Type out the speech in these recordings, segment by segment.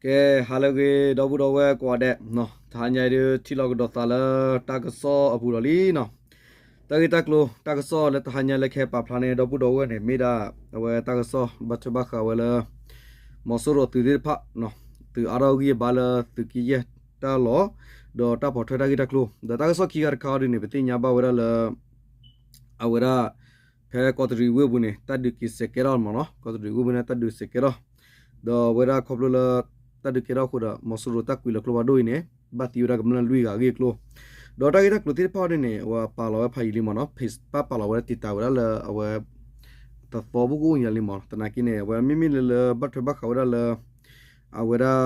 ကဲ, ဟါလၢအဂ့ၤ ဒီပုၢ်ဒီဝဲၢ်ကိးဂၤဒဲး, တဟါညါအံၤဒုး ထံၣ်လိာ်ကဒီးသးလၢတၢ်ကစီၣ်အပူၤဒီးလံနီၤ. တၢ်ဂ့ၢ်တၢ်ကျိၤ တၢ်ကစီၣ်လၢတဟါညါလၢကဟဲပာ်ဖျါန့ၣ် ဒီပုၢ်ဒီဝဲၢ်န့ၣ် မ့ၢ်ဒၣ် အဝဲတၢ်ကစီၣ်ဘၣ်ထွဲဘၣ်ဃးဝဲလၢ မီၤစိရိၤသုးသ့ၣ်တဖၣ် သုးအါထီၣ်ဂံၢ်အဘါလၢသုးက့ယဲၢ်တၢ်လီၢ် ဒီးတၢ်ပိာ်ထွဲတၢ်ဂ့ၢ်တၢ်ကျိၤ ဒီးတၢ်ကစီၣ်ခံဂၤတခါအံၤဒုးန့ၣ် ပသ့ၣ်ညါဘၣ်ဝဲဒၣ်လၢ အဝဲဒၣ် ဖဲကီးတရံးဝ့ၢ်ပူၤန့ၣ် တၢ်ဒုးက့ၤစဲးကဲထီၣ်မ့ၢ်နီၤ, ကီးတရံးဝ့ၢ်ပူၤန့ၣ် တၢ်ဒုးစဲးကဲထီၣ်, ဒီးအဝဲဒၣ်ခီဖျိလၢ တၢ်ဒုးကဲထီၣ်အဃိဒီး မီၤစိရိၤတၢ်ကွံာ်လီၤကျိဖးဒိၣ်အံၤန့ၣ် ဘၣ်သံဝဲဒၣ်ကမျၢၢ်လွံၢ်ဂၤအဂ့ၢ်အကျိၤ, ဒီးတၢ်ဂ့ၢ်တၢ်ကျိၤသ့ၣ်တဖၣ်အံၤဒုးန့ၣ် အဝဲပာ်လီၤဝဲဖးယံာ်လံမ့ၢ်နီၤ, ပာ်ပာ်လီၤဝဲဒၣ်တံာ်တာ်ဝဲဒၣ်လၢအဝဲ တသီဖိကအိၣ်ညါလံမ့ၢ်နီၤ, သနာ်က့န့ၣ် အဝဲမ့မ့ၢ်လၢလၢဘၣ်ထွဲဘၣ်ဃးဝဲဒၣ်လၢ အဝဲဒၣ်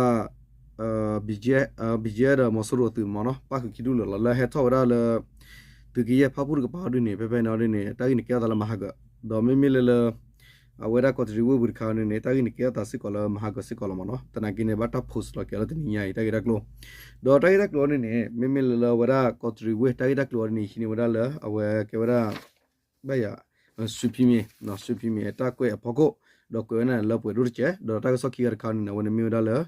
BGF ဒီးမီၤစိရိၤသုးမ့ၢ်နီၤ, ပၣ်ဃုာ်ခံဒူၣ်လၢာ်လီၤ လၢဟဲထီၣ်ဝဲဒၣ်လၢ သုးက့ယဲၢ်ဖၣ်ပူၣ်တကပၤအံၤဒုးန့ၣ် ဖဲဖဲန့ၣ်အံၤဒုးန့ၣ် တၢ်ဂ့ၢ်န့ၣ်ကဲထီၣ်သးလၢမဟါကၢၤ, ဒီးမ့မ့ၢ်လၢလၢ အဝဲဒၣ်ကီးတရံးဝ့ၢ်ပူၤတခါန့ၣ်န့ၣ် တၢ်ဂ့ၢ်န့ၣ်ကဲထီၣ်သးစ့ၢ်ကီးလၢမဟါကၢၤစ့ၢ်ကီးလီၤမ့ၢ်နီၤ, သနာ်က့န့ၣ် ဘၣ်တၢ် post လီၤက့ၤလၢတနံၤညါအံၤ တၢ်ဂ့ၢ်တၢ်ကျိၤ, ဒီးတၢ်ဂ့ၢ်တၢ်ကျိၤအံၤဒုးန့ၣ် မ့မ့ၢ်လၢလၢအဝဲဒၣ်ကီးတရံးဝ့ၢ် တၢ်ဂ့ၢ်တၢ်ကျိၤအံၤဒုးန့ၣ် ဟံးန့ၢ်ဝဲဒၣ်လၢ အဝဲကဲဝဲဒၣ် ဘၣ်ယၤ စူဖံမ့ၢ် စူဖံမ့ၢ်အတၢ်ကွဲးအဖီခိၣ်, ဒီးကွဲးဝဲဒၣ်လၢပှဲၤဒိၣ်တကဲး, ဒီးတၢ်ကစီၣ်ခံဂၤတခါန့ၣ် အဝဲန့ၣ်မ့ၢ်ဝဲဒၣ်လၢ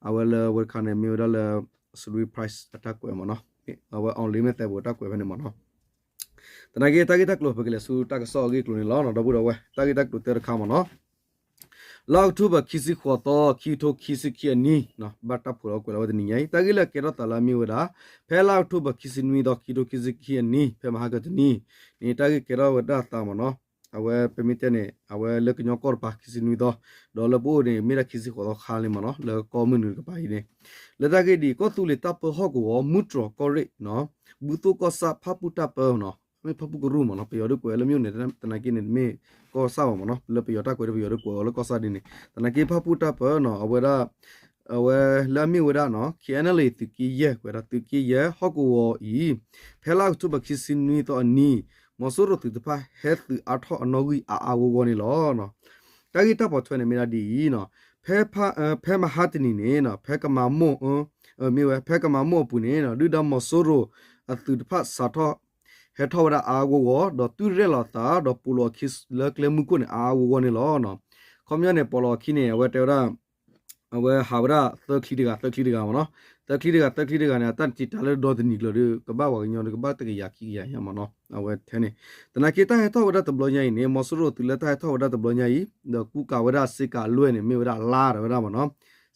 အဝဲလၢအဝဲတခါန့ၣ် မ့ၢ်ဝဲဒၣ်လၢ Salween Press အတၢ်ကွဲးမ့ၢ်နီၤ, အဝဲ online မ့ၢ်သဲပူၤတၢ်ကွဲးဖဲန့ၣ်မ့ၢ်နီၤ, သနာ်က့တၢ်ဂ့ၢ်တၢ်ကျိၤ ပကလဲၤဆူတၢ်ကစီၣ်အဂ့ၢ်အကျိၤန့ၣ်လီၤ ဒီပုၢ်ဒီဝဲၢ် တၢ်ဂ့ၢ်တၢ်ကျိၤတၢတခါမ့ၢ်နီၤ လါအီးကထိဘၢၣ်ခံဆံဃိးသီ ခံကထိခံဆံခံအနံၤ, ဘၣ်တၢ်ဖှိၣ်လီၤကွဲးလီၤဝဲတနံၤညါအံၤ တၢ်ဂ့ၢ်လၢကဲထီၣ်သးလၢအမ့ၢ်ဝဲဒၣ် ဖဲလါအီးကထိဘၢၣ်ခံဆံနွံသီ ခံကထိခံဆံခံအနံၤ ဖဲမဟါကၢၤတနံၤန့ၣ် တၢ်ဂ့ၢ်ကဲထီၣ်ဝဲဒၣ်အသးမ့ၢ်နီၤ, အဝဲပမ့ၢ်တဲန့ၣ် အဝဲလၢကညီကီၢ်တပၤခံဆံနွံသီ, ဒီးလၢပအိၣ်န့ၣ် မ့ၢ်ဒၣ်ခံဆံဃိးသီခါလံမ့ၢ်နီၤ လၢကီၢ်မုၢ်နုာ်တကပၤအံၤန့ၣ်, လၢတၢ်ဂ့ၢ်ဒ်အံၤ ကီၢ်သူလ့ၤတၢ်ပၢဟီၣ်ကဝီၤ မူတြီၤကီၢ်ရ့ၣ် ဘုသိၣ်ကီၢ်ဆၣ်ဖၣ်ပူၣ်တၢ်ပၢနီၤ မ့ၢ်ဖၣ်ပူၣ်ကရူၢ်မ့ၢ်နီၤ, ပယီၤဒုးကွဲးလၢမ့ၢ်န့ၣ် သနာ်က့န့ၣ် တမ့ၢ်ကီၢ်ဆၣ်ဘၣ်မ့ၢ်နီၤ, လၢပယီၤတၢ်ကွဲးဒီးပယီၤဒုးကွဲးအီၤလၢကီၢ်ဆၣ်ဒ်န့ၣ် သနာ်က့ဖၣ်ပူၣ်တၢ်ပၢနီၤ အဝဲဒၣ် အဝဲလၢအမ့ၢ်ဝဲဒၣ်နီၤ KNLA သုးက့ယဲၢ် ကွဲးဒၣ်သုးက့ယဲၢ်ဟီၣ်ကဝီၤအံၤ ဖဲလါအီးကထိဘၢၣ်ခံဆံနွံသီအနံၤ မီၤစိရိၤသုးတဖၣ်ဟဲသုးအါထီၣ်အနီၣ်ဂံၢ်အါအါဂီၢ်ဂီၢ်န့ၣ်လီၤ. တၢ်ဂ့ၢ်တၢ်ပိာ်ထွဲန့ၣ်မ့ၢ်ဒၣ်ဒ်အံၤနီၤ, ဖဲ ဖဲမဟါတနံၤန့ၣ်နီၤ ဖဲကမၤမိၢ် မ့ၢ်ဝဲ ဖဲကမၤမိၢ်အပူၤန့ၣ်နီၤ ဒုၣ်ဒါမီၤစိရိၤအသုးတဖၣ်စးထီၣ် ဟဲထီၣ်ဝဲဒၣ်အါအါဂီၢ်ဂီၢ် ဒီးတုၤရဲၣ်လီၤသး ဒီးပိာ်လီၤအခံလၢကျဲမုၢ်ခိၣ်န့ၣ် အါအါဂီၢ်ဂီၢ်န့ၣ်လီၤ. ခီပညီန့ၣ် ပိာ်လီၤအခံန့ၣ် အဝဲတဲဝဲဒၣ် အဝဲဟးဝဲဒၣ်သၢချံတဂၤ သၢချံတဂၤမ့ၢ်နီၤ, သၢချံတဂၤ သၢချံတဂၤန့ၣ် အတၢ်တံာ်တာ်လၢဒီတနံၤကျၢၤဒီး ကဘၣ်ပှၤကညီဒီး ကဘၣ်တကယၤခံကယၤညါမ့ၢ်နီၤ, အဝဲထဲန့ၣ် သနာ်က့တၢ်ဟဲထီၣ်ဝဲဒၣ်တဘျီညါအံၤန့ၣ် မီၤစိရိၤသုးလၢတၢ်ဟဲထီၣ်ဝဲဒၣ်တဘျီညါအံၤ ဒီးကူကၤဝဲဒၣ်စ့ကၤအလွဲၢ်န့ၣ် မ့ၢ်ဝဲဒၣ်အလါဒီးဝဲဒၣ်မ့ၢ်နီၤ,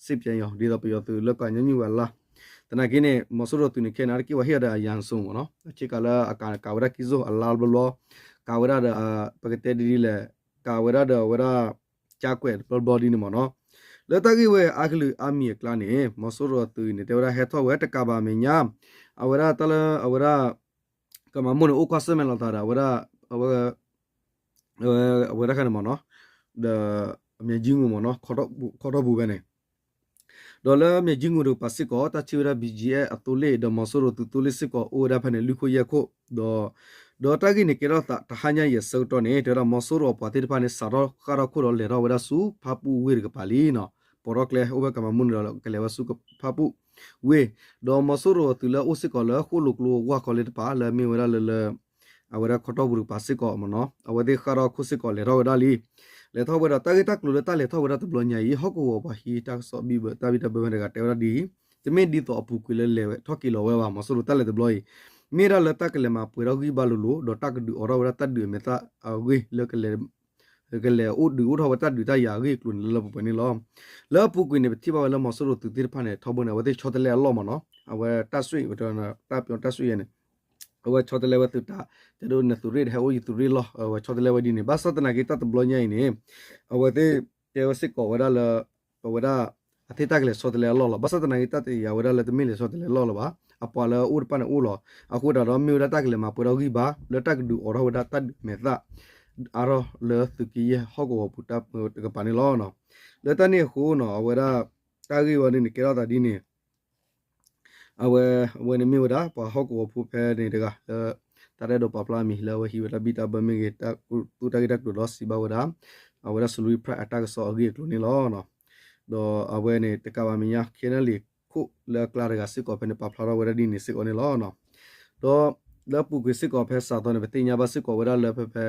စ့ပျဲယီၤ ဒ်သိးပယီၤသုးလၢကညီနုၢ်ဝဲအလါ, သနာ်က့န့ၣ် မီၤစိရိၤသုးန့ၣ် ခဲန့ၣ် အတက့ၢ်ဝဲဟ့ၣ်အီၤဒီးအယၤစိမ့ၢ်နီၤ, အဆ့ကၤလၢအကၤကၤဝဲဒၣ်ကံၢ်စိၣ်အလါဘျီဘျီ, ကၤဝဲဒၣ်ဒီး ပကတဲဒ်ဒ်လဲၣ် ကၤဝဲဒၣ်ဒီးအဝဲဒၣ် ကၠါကွဲးတဘျီဘျီဒ်န့ၣ်မ့ၢ်နီၤ, လၢတၢ်ဂ့ၢ်ဝဲအါကလုာ်အါမံၤအကျါန့ၣ် မီၤစိရိၤအသုးအံၤန့ၣ် တဲဝဲဒၣ်ဟဲထီၣ်ဝဲတကးဘၣ်အမဲာ်ညါ, အဝဲဒၣ်တၢ်လၢအဝဲဒၣ် ကမၤမိၢ်န့ၣ် အိၣ်ကွၢ်ဆၢၣ်မဲာ်လိာ်သးဒီး အဝဲဒၣ် အဝဲ အဝဲဒၣ်ခါန့ၣ်မ့ၢ်နီၤ, ဒီး အမဲာ်ကၠံငိုၣ်မ့ၢ်နီၤ ခီထီၣ်ပူၤဖဲန့ၣ်, ဒီးလၢအမဲာ်ကၠံငိုၣ်တကပၤစ့ၢ်ကီး တၢ်ထံၣ်ဝဲဒၣ် ဘီၣ်ကၠံအဲၣ် အသိလ့ၣ် ဒီးမီၤစိရိၤသုးသိလ့ၣ်စ့ၢ်ကီးအိၣ်ဝဲဒၣ်ဖဲန့ၣ် လွံၢ်ခိၣ်ယဲၢ်ခိၣ်, ဒီး ဒီးတၢ်ဂ့ၢ်န့ၣ်ကဲထီၣ်သးတဟါညါအံၤအဆၢကတီၢ်န့ၣ် တဲဝဲဒၣ်မီၤစိရိၤအပှၤသ့ၣ်တဖၣ်န့ၣ် စးထီၣ်ဃၣ်ထီၣ်ခိၣ်ဒီးလဲၤထီၣ်ဝဲဒၣ်ဆူဖၣ်ပူၣ်ဝ့ၢ်တကပၤလံနီၤ, ပိာ်ထီၣ်ကျဲအိၣ်ဖဲကမၤမိၢ်န့ၣ်ဒီး ကလဲၤဝဲဆူဖၣ်ပူၣ်ဝ့ၢ်, ဒီးမီၤစိရိၤအသုးလၢအအိၣ်စ့ၢ်ကီးလၢဃိၣ်လိာ်ကျိဝၢ်ခီလ့တပၤ လၢအမ့ၢ်ဝဲဒၣ်လၢလၢ အဝဲဒၣ်ခီထီၣ်ပူၤတကပၤစ့ၢ်ကီးမ့ၢ်နီၤ အဝဲသ့ၣ်ဃၣ်ထီၣ်ခိၣ်စ့ၢ်ကီးလဲၤထီၣ်ဝဲဒၣ်လံ, လဲၤထီၣ်ဝဲဒီးတၢ်ဂ့ၢ်တၢ်ကျိၤလၢတၢ်လဲၤထီၣ်ဝဲဒၣ်တဘျီညါအံၤ ဟီၣ်ကဝီၤပှၤဟံးတၢ်ကစီၣ်ဘံၣ်ဘၢတၢ်ဘံၣ်တၢ်ဘၢဖဲန့ၣ်တဂၤတဲဝဲဒၣ်ဒ်အံၤ, တမ့ၢ်ဒ်သိးအပူၤကွံာ်လၢလဲၤထီၣ်က့ၤလီၤဝဲဘၣ် မီၤစိရိၤတၢ်လဲၤတဘျီအံၤ, မ့ၢ်ဒၣ်လၢတၢ်ကလဲၤမၤပှဲၤထီၣ်ဂံၢ်ဘါလိၤလိၤ ဒီးတၢ်ကဒုးအိးထီၣ်ဝဲဒၣ်တၢ်ဒုးအမဲာ်သၣ်အဂ့ၢ်လၢ ကလဲၤအိၣ်ဒုးအိၣ်ထီၣ်ဝဲတၢ်ဒုးတၢ်ယၤအဂ့ၢ်အကျိၤန့ၣ်လၢလၢပှဲၤပှဲၤန့ၣ်လီၤ. လၢအပူၤကွံာ်န့ၣ် ပထံၣ်ဘၣ်ဝဲလၢမီၤစိရိၤသုးသ့ၣ်တဖၣ်န့ၣ် ထီဘိန့ၣ် အဝဲသ့ၣ်ဆီတလဲအလီၢ်မ့ၢ်နီၤ အဝဲတၢ်ဆိၣ်ဂ့ၤ တၢ်ပၠီတၢ်ဆိၣ်ဂ့ၤန့ၣ် အဝဲဆီတလဲဝဲသုးတၢ် တဲဒိးနသုးရ့ၣ်ဒီးဟဲအိၣ်ယသုးရ့ၣ်လီၢ် အဝဲဆီတလဲဝဲဒ်န့ၣ် ဘၣ်ဆၣ်သနာ်က့တၢ်တဘျီညါအံၤန့ၣ် အဝဲသ့ၣ်တဲဝဲစ့ၢ်ကီးဝဲဒၣ်လၢ ပဝဲဒၣ် အသ့ၣ်တၢ်ကလဲၤဆီတလဲအလီၢ်လီၤ. ဘၣ်ဆၣ်သနာ်က့တၢ်တယာ်ဝဲဒၣ်လၢတမ့ၢ်လဲၤဆီတလဲအလီၢ်လၢၤဘၣ်. အပှၤလၢအအိၣ်တဖၣ်န့ၣ်အိၣ်လီၤ. အဃိသတးဒီးမ့ၢ်ဝဲဒၣ်တၢ်ကလဲၤမၤပှဲၤထီၣ်ဂံၢ်ဘါ လၢတၢ်ကဒုးအိးထီၣ်ဝဲဒၣ်တၢ်ဒုးမဲာ်သၣ် အါထီၣ်လၢသုးက့ယဲၢ်ဟီၣ်ကဝီၤပူၤတကပၤန့ၣ်လီၤ. လၢတၢ်န့ၣ်အဃိနီၤ အဝဲဒၣ် တၢ်ဂ့ၢ်ဝဲန့ၣ်န့ၣ် ကဲထီၣ်သးဒ်န့ၣ် အဝဲ အဝဲန့ၣ်မ့ၢ်ဝဲဒၣ် ပှၤဟီၣ်ကဝီၤဖိဖဲန့ၣ်တဂၤလၢ တၢ်ရဲၣ်ဒိးပာ်ဖျါအမံၤလၢအဝဲဟံးဝဲတၢ်ဘံၣ်တၢ်ဘၢမ့ၢ်ဂ့ၤ သူၣ်တၢ်ဂ့ၢ်တၢ်ကျိၤဒီးစံးဘၣ်ဝဲဒၣ် အဝဲဒၣ် Salween Press အတၢ်ကစီၣ်အဂ့ၢ်အကျိၤန့ၣ်လီၤ. ဒီးအဝဲန့ၣ်တကးဘၣ်မဲာ်ညါ ခဲနလံၤခိၣ်လၢအကျါတဂၤစ့ၢ်ကီးဖဲန့ၣ် ပာ်ဖျါထီၣ်ဝဲဒၣ်ဒ်န့ၣ်စ့ၢ်ကီးန့ၣ်လီၤ. ဒီးလၢအပူၤကွံာ်စ့ၢ်ကီးဖဲစးထီၣ်န့ၣ် ပသ့ၣ်ညါဘၣ်စ့ၢ်ကီးဝဲဒၣ်လၢဖဲဖဲ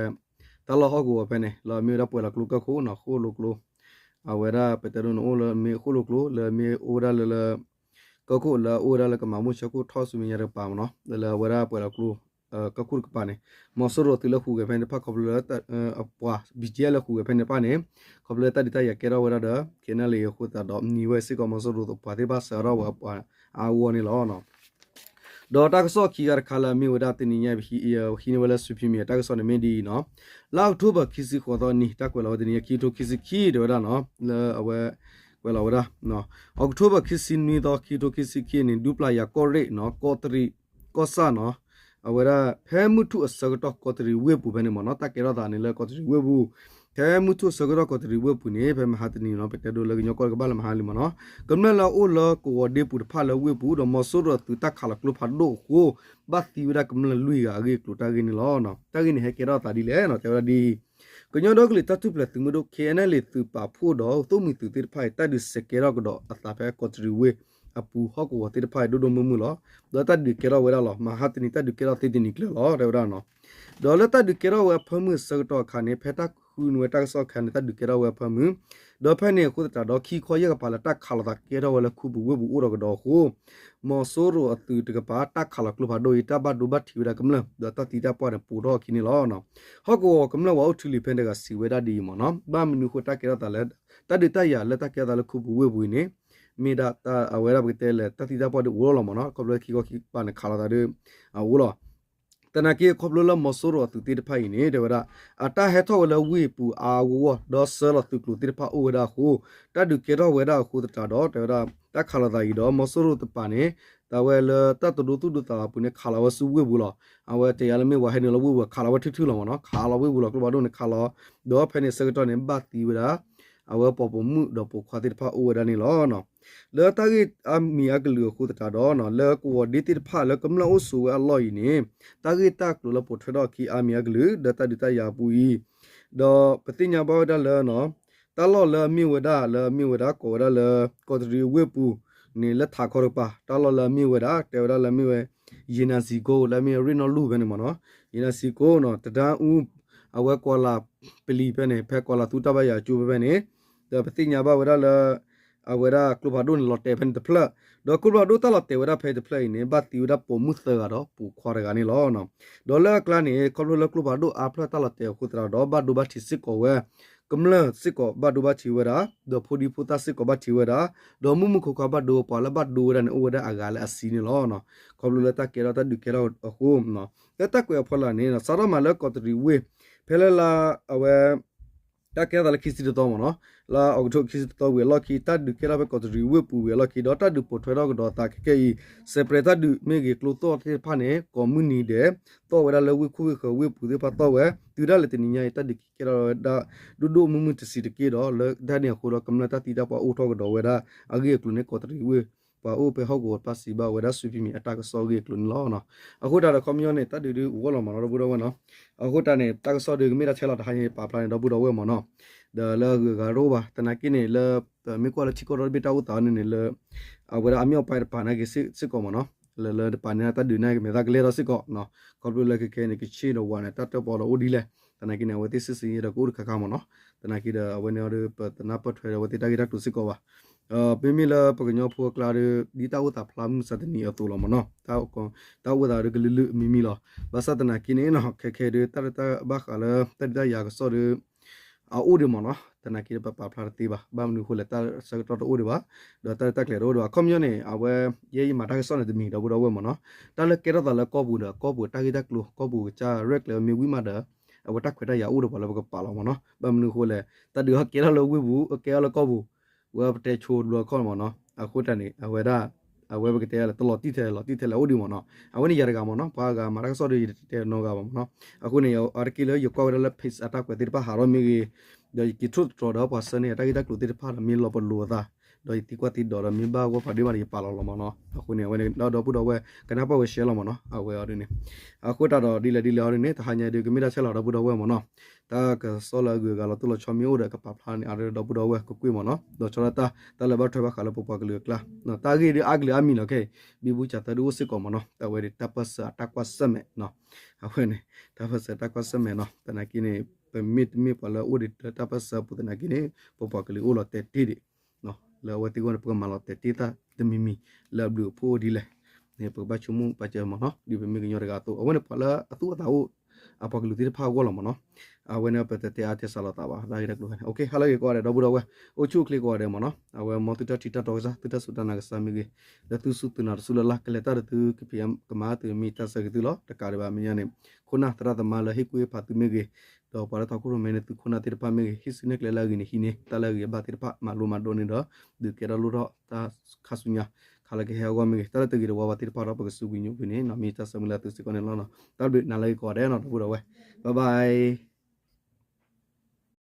တၢ်လီၢ်ဟီၣ်ကဝီၤဖဲန့ၣ် လၢအမ့ၢ်ဝဲဒၣ်ပှဲၤလီၤကျိကၢၢ်ခိၣ်နီၤ ဃိၣ်လိာ်ကျိ အဝဲဒၣ်ပတဲဒိၣ်န့ၣ်အိၣ်လၢမ့ၢ်ဃိၣ်လိာ်ကျိ လၢမ့ၢ်အိၣ်ဝဲဒၣ်လၢလၢ ကီၢ်ခိၣ်လၢအအိၣ်ဝဲဒၣ်လၢကမၤမိၢ်ဆၢခိၣ်ထီၣ်ဆူမဲာ်ညါတကပၤမ့ၢ်နီၤ လၢလၢအဝဲဒၣ်ပှဲၤလီၤကျိ ကီၢ်ခိၣ်တကပၤန့ၣ် မီၤစိရိၤသုးလၢဟူးဂဲၤဖဲန့ၣ်တဖၣ်ခီဖျိလၢ အပှၤ ဘံၣ်ကဲလၢဟူးဂဲၤဖဲန့ၣ်တဖၣ်န့ၣ် ခီဖျိလၢတၢ်ဒုးတၢ်ယၤကဲထီၣ်ဝဲဒၣ်ဒီး ခဲနလံအဃိသတးဒီး နံၤဝဲစ့ၢ်ကီး မီၤစိရိၤသပှၢ်သ့ၣ်တဖၣ်စးထီၣ်ဝဲအါအါဂီၢ်ဂီၢ်န့ၣ်လီၤ. ဒီးတၢ်ကစီၣ်ခံဂၤတခါလၢအမ့ၢ်ဝဲဒၣ်တနံၤညါ ဟံးန့ၢ်ဝဲလၢ Sui Pimi တၢ်ကစီၣ်န့ၣ်မ့ၢ်ဒ်အံၤနီၤ, လါအီးကထိဘၢၣ်ခံဆံဃိးသီနံၤ တၢ်ကွဲးလီၤဝဲတနံၤညါ ခံကထိခံဆံခံတဲဝဲဒၣ်နီၤ လၢအဝဲ ကွဲးလီၤဝဲဒၣ် အီးကထိဘၢၣ်ခံဆံနွံသီ ခံကထိခံဆံခံန့ၣ် ဒူပျၢ်ယၤကီၢ်ရ့ၣ်နီၤ ကီးတရံး ကီၢ်ဆၣ်နီၤ အဝဲဒၣ် ဖဲမုၢ်ထူၣ်အဆၢကတီၢ်ကီးတရံးဝ့ၢ်ပူၤဖဲန့ၣ်မ့ၢ်နီၤ တၢ်ကဲထီၣ်သးန့ၣ်လၢကီးတရံးဝ့ၢ်ပူၤ ဖဲမုၢ်ထူၣ်အဆၢကတီၢ်ကီးတရံးဝ့ၢ်ပူၤန့ၣ် ဖဲမဟါတနံၤနီၤ ပတဲဒိလၢကညီကီၢ်တကဘၣ်လၢမဟါလံမ့ၢ်နီၤ ကမျၢၢ်လၢအအိၣ်လၢကဝီၤဒ့ပူၤတဖၣ်လၢဝ့ၢ်ပူၤ ဒီးမီၤစိရိၤအသုးတၢ်ခးလီၤကျိဖးဒိၣ်အဃိ ဘၣ်သံဝဲဒၣ်ကမျၢၢ်လွံၢ်ဂၤအဂ့ၢ်အကျိၤတၢ်ဂ့ၢ်န့ၣ်လီၤ. တၢ်ဂ့ၢ်န့ၣ်ဟဲကဲထီၣ်သးဒ်လဲၣ်နီၤ တဲဝဲဒၣ်ဒ်အံၤ ကညီဒီကလုာ်တၢ်ထူၣ်ဖျဲးသုးမုၢ်ဒိၣ် ခဲအံၤန့ၣ်လံ သုးပာ်ဖှိၣ်ဒီးသိၣ်မှံၤသုးသ့ၣ်တဖၣ်အံၤ တၢ်ဒုးစဲးကဲထီၣ်ကဒီးအသးဖဲကီးတရံးဝ့ၢ်အပူၤဟီၣ်ကဝီၤသ့ၣ်တဖၣ်အံၤ ဒိၣ်ဒိၣ်မုၢ်မုၢ်လီၤ. ဒီးတၢ်ဒုးကဲထီၣ်ဝဲဒၣ်လီၤ. မဟါတနံၤတၢ်ဒုးကဲထီၣ်သ့တနံၤကျၢၤလီၤ တဲဝဲဒၣ်နီၤ. ဒီးလၢတၢ်ဒုးကဲထီၣ်ဝဲအဖၢမုၢ်အဆၢကတီၢ်အခါန့ၣ် ဖဲတၢ်ဃုန့ၢ်ဝဲတၢ်ကစီၣ်အခါန့ၣ် တၢ်ဒုးကဲထီၣ်ဝဲအဖၢမုၢ် ဒီးဖဲန့ၣ်အဃိသတးဒီး ခံခီယဲၢ်ကပၤလၢတၢ်ခးလိာ်သးကဲထီၣ်ဝဲလၢခူပူၤဝ့ၢ်ပူၤအိၣ်ဒီးကဒီးအဃိ မီၤစိရိၤအသုးတကပၤ တၢ်ခးလီၤကျိဖးဒိၣ်အံၤ တၢ်ဘၣ်ဒိဘၣ်ထံးဝဲဒၣ်ကမျၢၢ် ဒီးတၢ်သံတၢ်ပှၢ်န့ၣ် ပိာ်ထီၣ်အခံန့ၣ်လီၤ. ဟီၣ်ကဝီၤကမျၢၢ်ဝဲအိၣ်ထူလံၤဖဲန့ၣ်တဂၤစံးဝဲဒၣ်ဒ်အံၤမ့ၢ်နီၤ ဘၣ်မနုၤအဃိတၢ်ကဲထီၣ်သးလၢ တၢ်ဒုးတၢ်ယၤလၢတၢ်ကဲထီၣ်သးလၢခူပူၤဝ့ၢ်ပူၤအံၤန့ၣ် မ့ၢ်ဒၣ်အဝဲဒၣ်ပကတဲလဲၣ် တၢ်သံတၢ်ပှၢ်ဒုးအိၣ်လီၤမ့ၢ်နီၤ ခီဖျိခံခီခံကပၤန့ၣ် ခးလိာ်သးဒုး အအိၣ်လီၤ. သနာ်က့ခီဖျိလၢမီၤစိရိၤအသုးသ့ၣ်တဖၣ်အံၤန့ၣ် တဲဝဲဒၣ် အတၢ်ဟဲထီၣ်ဝဲလၢဝ့ၢ်ပူၤအါအါဂီၢ်ဂီၢ် ဒီးဆှၢလီၤသုးကျိၤသ့ၣ်တဖၣ်အိၣ်ဝဲဒၣ်အဃိ တၢ်ဒုးကဲထီၣ်ဝဲဒၣ်အဃိသတးဒီး တဲဝဲဒၣ် တၢ်ခးလိာ်သးအံၤဒီး မီၤစိရိၤတကပၤန့ၣ် တၢ်ဝဲလၢတၢ်တဒိသူၣ်ဒိသးအပူၤန့ၣ် ခးလီၤဝဲဆူဝ့ၢ်ပူၤလီၤ. အဝဲတဲယၤလၢမ့ၢ်ဝဲဟဲနုာ်လီၤဝ့ၢ်ပူၤ ခးလီၤဝဲထုထုလီၤမ့ၢ်နီၤ ခးလီၤဝ့ၢ်ပူၤလီၤ ကျိဖးဒိၣ်န့ၣ်ခးလီၤ ဒီးဖဲန့ၣ်ဆၢကတီၢ်န့ၣ် ဘၣ်သံဝဲဒၣ် အဝဲပိာ်ပိာ်မုၣ်ဒီးပိာ်ခွါသ့ၣ်တဖၣ်အိၣ်ဝဲဒၣ်န့ၣ်လီၤ. လၢတၢ်ဂ့ၢ်အါမံၤအကလုာ်အဃိသတးဒီး လၢကဝီၤဒ့သ့ၣ်တဖၣ်လၢကမျၢၢ်အိၣ်ဆိးဝဲအလီၢ်အံၤန့ၣ် တၢ်ဂ့ၢ်တၢ်ကျိၤလၢပိာ်ထွဲထီၣ်အခံအါမံၤအကလုာ် ဒီးတၢ်ဒုးတၢ်ယၤအပူၤအံၤ ဒီးပသ့ၣ်ညါဘၣ်ဝဲဒၣ်လၢ တၢ်လီၢ်လၢအမ့ၢ်ဝဲဒၣ် လၢအမ့ၢ်ဝဲဒၣ်ကိးဝဲဒၣ်လၢ ကီးတရံးဝ့ၢ်ပူၤန့ၣ် လၢထးခီတကပၤ တၢ်လီၢ်လၢအမ့ၢ်ဝဲဒၣ် တဲဝဲဒၣ်လၢအမ့ၢ်ဝဲ ယ့နၤစံကိ လၢအမ့ၢ်ရ့ၣ်နီၣ်လူၢ်ဖဲန့ၣ်မ့ၢ်နီၤ ယ့နၤစံကိနီၤ တဒါအူ အဝဲကီၤလၤပလံၤဖဲန့ၣ် ဖဲကီၤလၤသူတၢ်ဘၣ်ယၤအကၠိဖဲဖဲန့ၣ် ဒီးပသ့ၣ်ညါဘၣ်ဝဲဒၣ်လၢ အဝဲဒၣ်ကျိဖးဒိၣ်န့ၣ် လီၤတဲာ်ဖဲန့ၣ်တဖျၢၣ် ဒီးကျိဖးဒိၣ်တၢ်လီၤတဲာ်ဝဲဒၣ်ဖဲတဖျၢၣ်အံၤန့ၣ် ဘၣ်သံဝဲဒၣ်ပိာ်မုၣ်သၢဂၤဒီးပိာ်ခွါတဂၤန့ၣ်လီၤ. ဒီးလၢအကျါန့ၣ် ခီဖျိလၢကျိဖးဒိၣ်အါဖျၢၣ်တၢ်လီၤတဲာ်အဃိသတးဒီး ဘၣ်ဒိဘၣ်ထံးစ့ၢ်ကီးဝဲ ကမျၢၢ်စ့ၢ်ကီးဘၣ်ဒိဘၣ်ထံးဝဲဒၣ် ဒီးဖိဒံဖိသၣ်စ့ၢ်ကီးဘၣ်ထံးဝဲဒၣ် ဒီးမုၢ်မုၢ်ခွါခွါဘၣ်ဒိဝဲ ပှၤလၢဘၣ်ဒိဝဲဒၣ်န့ၣ် အိၣ်ဝဲဒၣ်အဂၤလၢအဆံန့ၣ်လီၤ. ခီဖျိလၢတၢ်ကဲထီၣ်တၢ်ဒုးကဲထီၣ်အဃိ လၢတၢ်ကွဲးအဖီလာ်န့ၣ် စးထီၣ်မးလၢကီးတရံးဝ့ၢ် ဖဲလၢလါအဝဲ တၢ်ကဲထီၣ်သးလၢခံဆံတသီမ့ၢ်နီၤ လါအီးကထိခံဆံတသီဝံၤအလီၢ်ခံ တၢ်ဒုးကဲထီၣ်ဖဲကီးတရံးဝ့ၢ်ပူၤဝံၤအလီၢ်ခံ ဒီးတၢ်ဒုးပိာ်ထွဲထီၣ်ကဒီးအသးခဲကဲအံၤ စဲးပြဲးတၢ်ဒုးမ့ၢ်ဂ့ၤ ကျိသီၣ်သ့ၣ်တဖၣ်န့ၣ် ကိးမုၢ်နံၤဒဲး သီၣ်ဝဲဒၣ်လၢဝ့ၢ်ခိၣ်ဝ့ၢ်ဃၢၤဝ့ၢ်ပူၤသ့ၣ်တဖၣ်သီၣ်ဝဲ တုၤဒၣ်လဲာ်တနံၤညါအံၤ တၢ်ဒုးကဲထီၣ်ဝဲဒၣ် ဒိၣ်ဒိၣ်မုၢ်မုၢ်တဆံးတက့ၢ်ဒီး လၢတၢ်န့ၣ်အဃိဒီး ကမျၢၢ်တၢ်သံတၢ်ပှၢ်အိၣ်ထီၣ်ကဒီးဝဲဒၣ် အဂ့ၢ်အကျိၤန့ၣ် ကီးတရံးဝ့ၢ် ပှၤအိၣ်ဖဲဟီၣ်ကဝီၤတဖၣ်စံးဘၣ်ဝဲဒၣ် စူဖံမံၤအတၢ်ကစီၣ်အဂ့ၢ်အကျိၤန့ၣ်လီၤ. အဃိတၢ်ဒီးခီပညီန့ၣ် တၢ်ဒုးဒုးအိၣ်လီၤမ့ၢ်နီၤ ဒီပုၢ်ဒီဝဲၢ်နီၤ အဃိတၢ်န့ၣ် တၢ်ကစီၣ်ဒုးကမ့ၢ်တၢ်ဆဲးလီၤတဟါညါပာ်ဖျါန့ၣ် ဒီပုၢ်ဒီဝဲၢ်မ့ၢ်နီၤ ဒီးလၢအဂုၤအဂၤတအိၣ်ဘၣ် သနာ်က့န့ၣ် လၢ မ့ၢ်ကွၢ်လၢထံကီၢ်ဒီတဘ့ၣ်တၢ်အိၣ်သးန့ၣ်န့ၣ် လၢ အဝဲဒၣ်အမ့ၢ်အီၣ်ပာ်တပာ်နာ်က့ၤစ့ၢ်ကီးမ့ၢ်နီၤ လၢလၢတပာ်န့ၢ်တၢ်ဒုးနာ်က့ၤမဲာ်သၣ်ကလဲၢ်ထီၣ်စ့ၢ်ကီး ခီဖျိလၢခဲခဲန့ၣ် ကဆ့ၣ်ဒီးဝးန့ၣ် တၢ်တၢၣ်ပီဒီးအိၣ်ဒ်လဲၣ် သနာ်က့န့ၣ် အဝဲသ့ၣ်စ့ၢ်စ့ၢ်ယဲဒီးကအိၣ်တခါခါမ့ၢ်နီၤ သနာ်က့ဒီးအဝဲန့ၣ်ဒီး ပတနၢ်ပၢၢ်ထွဲဒီးအဝဲသ့ၣ်တၢ်ဂ့ၢ်တၢ်ကျိၤစ့ၢ်ကီးဘၣ် မ့မ့ၢ်လၢပကညီဖိအကျါဒီး ဒ်တၢ်အိၣ်သးဖျါမုၢ်ဆါတနံၤအသိးလီၤမ့ၢ်နီၤ တၢ်အိၣ်သးဒီးကလုာ်လုာ်မံမံလီၤ ဘၣ်ဆၣ်သနာ်က့န့ၣ်နီၤ ခဲခဲဒီး တၢ်တၢ်ဘၣ်ဃးလၢ တၢ်ဒုးတၢ်ယၤကစီၣ်ဒီး အအိၣ်ဒံးမ့ၢ်နီၤ သနာ်က့ဒီးပပာ်ဖျါတသ့ဘၣ် ဘၣ်မနုၤအဃိလဲၣ် တၢ်ဆၢကတီၢ်တအိၣ်ဒံးဘၣ် ဒီးတၢ်ရဲၣ်တၢ်ကျဲၤတအိၣ်ဒံးဘၣ် ခီပညီန့ၣ် အဝဲ ယဲယမၤတၢ်ကစီၣ်န့ၣ်တမံၤဒီပုၢ်ဒီဝဲၢ်မ့ၢ်နီၤ တၢ်လၢကဲထီၣ်သးလၢကီၢ်ပူၤဒီး ကီၢ်ပူၤတၢ်ဂ့ၢ်တၢ်ကျိၤ ကီၢ်ပူၤကစၢ်ရဲၣ်ကျဲၤမ့ၢ်ဝံၤမးဒီး အဝဲတၢ်ခွဲးတၢ်ယာ်အိၣ်ဒီးပှၤလၢပကပာ်လီၤမ့ၢ်နီၤ ဘၣ်မနုၤအဃိလဲၣ် တၢ်ဒုးဟဲကဲထီၣ်လၢဝ့ၢ်ပူၤ ကဲထီၣ်လၢကီၢ်ပူၤ ဝဲပတဲဆိတဘျီခီၣ်မ့ၢ်နီၤ အဃိတၢ်န့ၣ် အဝဲဒၣ် အဝဲပကတဲလၢတလီၤတံၢ်ထဲလဲၣ် လီၤတံၢ်ထဲလဲၣ်အိၣ်ဒံးမ့ၢ်နီၤ အဝဲန့ၣ်ယၤတဂၤမ့ၢ်နီၤ ပှၤဂၤမၤတၢ်ကစီၣ်ဒီးယတတဲနီတဂၤဘၣ်မ့ၢ်နီၤ အဃိန့ၣ် အါတက့ၢ်လၢယကွၢ်ဝဲဒၣ်လၢ page အတၢ်ကွဲးသ့ၣ်တဖၣ်ဟးထီၣ်မ့ၢ်ဂ့ၤ ဒီးယက့ၤထိၣ်သတြီၤဒီးပှၤဆှၢန့ၢ်အတၢ်ဂ့ၢ်တၢ်ကျိၤသ့ၣ်တဖၣ်ဒီးမ့ၢ်လီၤပလိာ်အသး ဒီးယသံကွၢ်သံဒိးဒီးမ့ၢ်ဘၣ်ဂီၢ်ဖးဒိၣ်မးဒီးယပာ်လီၤလီၤမ့ၢ်နီၤ အဃိန့ၣ် အဝဲန့ၣ်ဒီပုၢ်ဒီဝဲၢ် ကနၢ်ပၢၢ်ဝဲ share လီၤမ့ၢ်နီၤ အဝဲအီၤဒ်န့ၣ် အဃိတၢ်ဒီးဒ်လဲၣ်ဒ်လဲၣ်အီၤဒ်န့ၣ် တဟါညါဒုးကမ့ၢ်တၢ်ဆဲးလီၤဒီပုၢ်ဒီဝဲၢ်မ့ၢ်နီၤ တၢ်ကစီၣ်လၢအဂုၤအဂၤလီၤတိၢ်လီၤဆီမ့ၢ်အိၣ်ဒီးကပာ်ဖျါန့ၣ် အါဒီပုၢ်ဒီဝဲၢ်ကကွၢ်မ့ၢ်နီၤ ဒီးဆီဒၣ်တၢ် တၢ်လၢဘၣ်ထွဲဘၣ်ဃးလၢပပှၤကလုာ်အကျါ တၢ်ဂ့ၢ်ဒုးအါကလုာ်အါမံၤလီၤခဲအံၤ ဘံဘူစၢ်သၢဒုးအိၣ်စ့ၢ်ကီးမ့ၢ်နီၤ တၢ်ဝဲဒၣ်တၢ်ပၢၢ်ဆၢအတၢ်ကွၢ်ဆၢၣ်မဲာ်နီၤ အဝဲန့ၣ် တၢ်ပၢၢ်ဆၢတၢ်ကွၢ်ဆၢၣ်မဲာ်နီၤ သနာ်က့န့ၣ် မ့တမ့ၢ်ပှၤလၢအအိၣ်ဒံးလၢတၢ်ပၢၢ်ဆၢအပူၤသနာ်က့န့ၣ် ပပှၤကလုာ်အိၣ်လီၤတဲာ်တ့ၢ်ဒံး လၢအဝဲသ့ၣ်အဂီၢ်န့ၣ် ပကမၤလီၤတဲာ်တ့ၢ်တၢ်တမံၤမံၤလၢအဘျုးအဖှိၣ်ဒ်လဲၣ်န့ၣ် ပကဘၣ်ဆိကမိၣ်ပာ်စၢၤမ့ၢ်နီၤ ဒ်ပမ့ၢ်ကညီတဂၤအသိး အဝဲန့ၣ်ပှၤလၢအသူၣ်အိၣ်သးအိၣ် အပှၤကလုာ်သ့ၣ်တဖၣ်အဂီၢ်လီၤမ့ၢ်နီၤ. အဝဲန့ၣ်ပတတဲအါတဲစှၤလိာ်သးဘၣ် တၢ်ဂ့ၢ်တၢ်ကျိၤန့ၣ် ဟါလၢအဂ့ၤကိးဂၤဒဲး ဒီပုၢ်ဒီဝဲၢ် အိၣ်ဆူၣ်အိၣ်ချ့ကိးဂၤဒဲးမ့ၢ်နီၤ. အဝဲမ်သုတၢ်ထံၣ်တၢ်တီကစၢ် သုတၢ်စူၢ်တၢ်နာ်ကစၢ်မ့ၢ်ဂ့ၤ, ဒီးသုစူၢ်သုနာ်တစူၢ်လၢ်လၢ် ကလဲၤတၢ်ဒီးသုကဖံးကမၤသုမ့ၢ်တၢ်ဆၢဂ့ၤသုလီၤ. တကးဒံးဘၣ်မဲာ်ညါန့ၣ် ခိၣ်နၢ်သရၣ်သမါလၢဟ့ၣ်ကူၣ်ဟ့ၣ်ဖးသုမ့ၢ်ဂ့ၤ, ဒီးပှၤလၢထီၣ်ခိၣ်ရိၣ်မဲန့ၣ် သုခိၣ်နၢ်သ့ၣ်တဖၣ်မ့ၢ်ဂ့ၤ, ဟံးစုနဲၣ်ကျဲလၢအဂ့ၤန့ၣ်ဟံးန့ၢ်, တၢ်လၢအဂ့ၤအဘၣ်သ့ၣ်တဖၣ် မၤလိမၤဒိးန့ၣ်ဒီး ဒုးကဲထီၣ်လိၣ်ထီၣ်တၢ်ခါဆူညါ ခါလၢကဟဲအဂီၢ်မ့ၢ်ဂ့ၤ, တၢ်လၢတဂ့ၤတဝါဘၣ်သ့ၣ်တဖၣ်ဒီး ပကစူးကွံာ်ညိကွံာ်န့ၣ်နီၤ မ့ၢ်တၢ်ဆၢမုၢ်လၢ်သုစ့ၢ်ကီးန့ၣ်လီၤ. တၢ်ဘျုးနၤလၢအဂ့ၤကိးဂၤဒဲးနီၤ ဒီပုၢ်ဒီဝဲၢ် bye bye.